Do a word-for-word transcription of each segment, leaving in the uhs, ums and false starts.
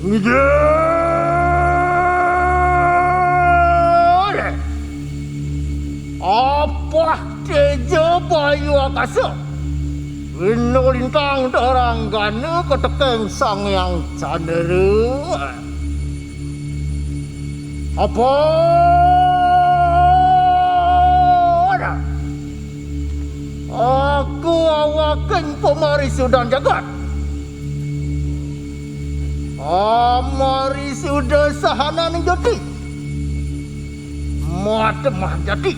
Nggih. Apah teja bayu akasa. Wina lintang daranggana katekeng Sang Hyang Candra. Apa? Aku awaking pamarisudan jagat. Pamarisuda sahananing jati. Matemah jati.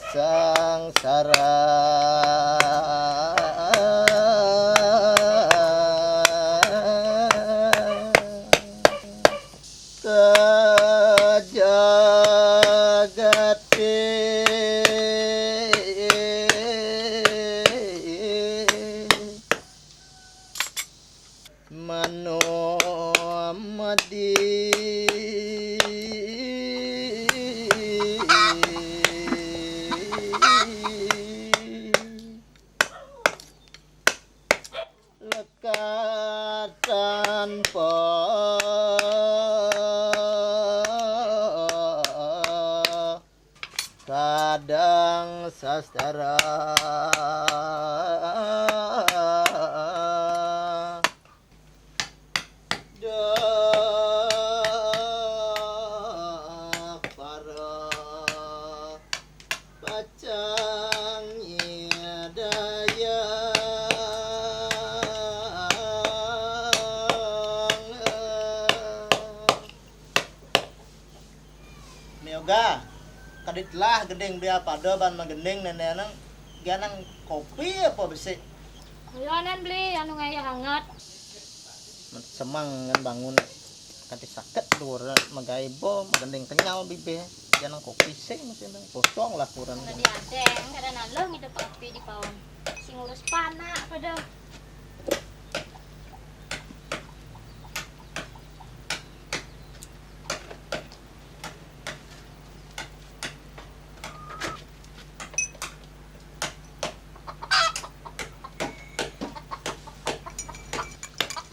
Kasangsara kajagate. Mano madi. Lekat tanpa kadang sastra. Dah para pacang nyidayang. Mioga, kaditlah gending bia pada ban magending nene nang, ganang kopi apa besi? Ayo anan beli anu ngayah hangat. Semang ngan bangun. Kati saket dur magai bo, magending kenyal bibih. Ganang kopi sing mesti nang kosong lah kurang. Kada diadeng, kada naluh ngidup api di pawon. Sing ngurus panak pada.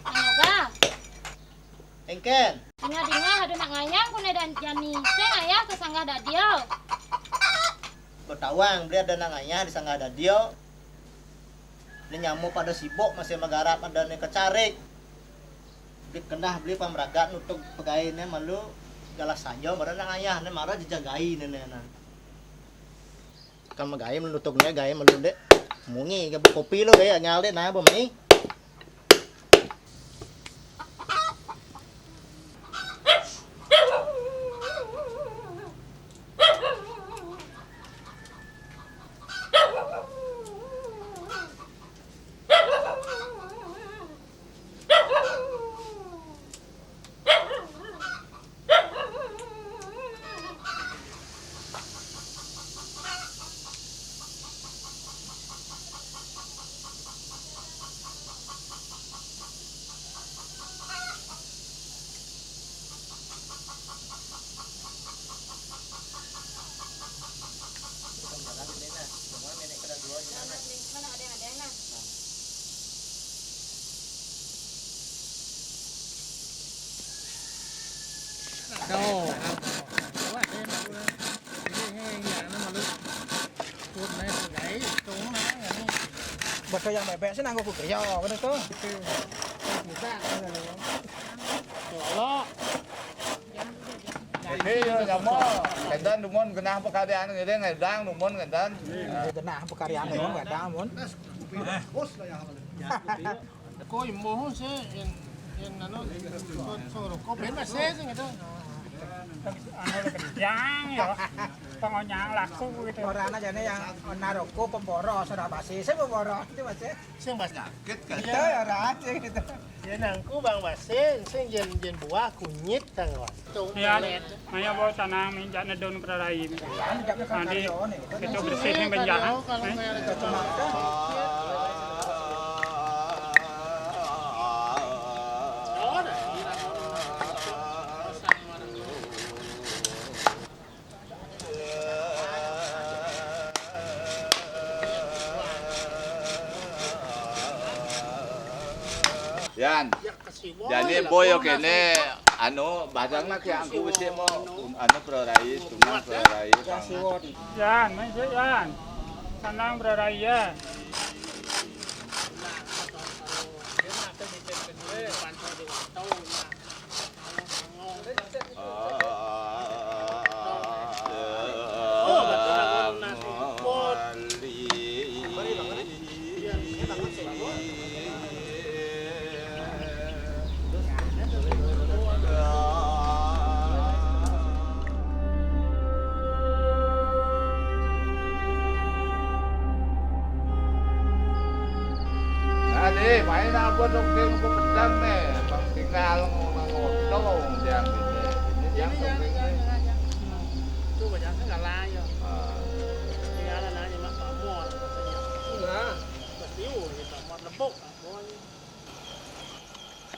Manoga. Engken. Dingah-dingah ada nak ngayang ku ne dan jani. Sing ayah ke sanggah dadio. Betawang beli ada nak ngayah di sanggah dadio. Ni nyamu pada sibuk masih magarap ada ni kecarik. Beli kenah beli pamragat nutug pegai ni malu galah saja mara nak ngayah ni mara jejagai ni ni na. Kan magai malu nutug ni gai malu dek. Mungi ke kopi lo gai ngal dek na bemai. Ada yang bebek sih nanggo kudu ya, ngono to. Oke, ya, nyama. Kendan dumun genah pekaryan ngene ngedang dumun kendan. Genah pekaryan ngedang dumun. Koi moho sih, yang, yang anu, sing rokok, ben masih sih gitu. Anu kencang ya. Pengonyang laku gitu. Ora ana jane yang naroko pemboro, ora basi, sing pemboro itu masih. Sing basi. Sakit kan? Iya, ya ora sih gitu. Ya nangku bang basi, sing jen jen buah kunyit tanggo. Ya, hanya bawa tanah minjak nedon perai. Nanti kita bersih nih benjahan. Kalau kayak ada kacamata. Yan. Jani boyo kene anu badang nak yang aku besi mau anu prorai, cuma prorai. Yan, main sih Yan. Sanang prorai ya. Ade, main apa dong sing pedang nih? Bang tinggal ngono-ngono dong, jangan gitu. Ini yang dong sing. Itu banyak kan kalah ya. Ah. Tinggal nanya Mak Pamor katanya. Nah, pasti kita mau nebok.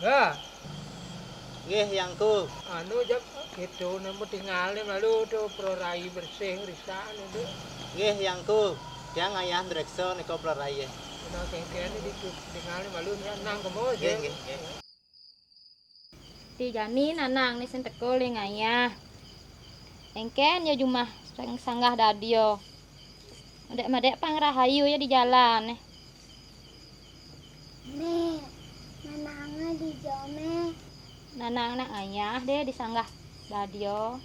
Nah. Nggih, Yangku. Anu, jek gitu, nemu tinggalne malu to pro rai bersih risak niku. Nggih, Yangku. Tiang ayah ndreksa nika pro rai. Nah, kengkene iki tinggalne malu nang kemo. Nggih, nggih, nggih. Ti jani nanang ni sing teko ling ayah. Engken ya jumah sang-, sanggah dadio. Medek-medek pang rahayu ya di jalan eh. Nek, nanange di jome. Nanang nak ngayah deh di sanggah dadio.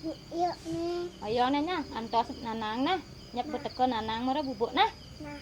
Yuk, yuk, Nek. Ayo neh, nah, antos nanang nah. Nyep beteko nanang mara bubuk nah. Nah.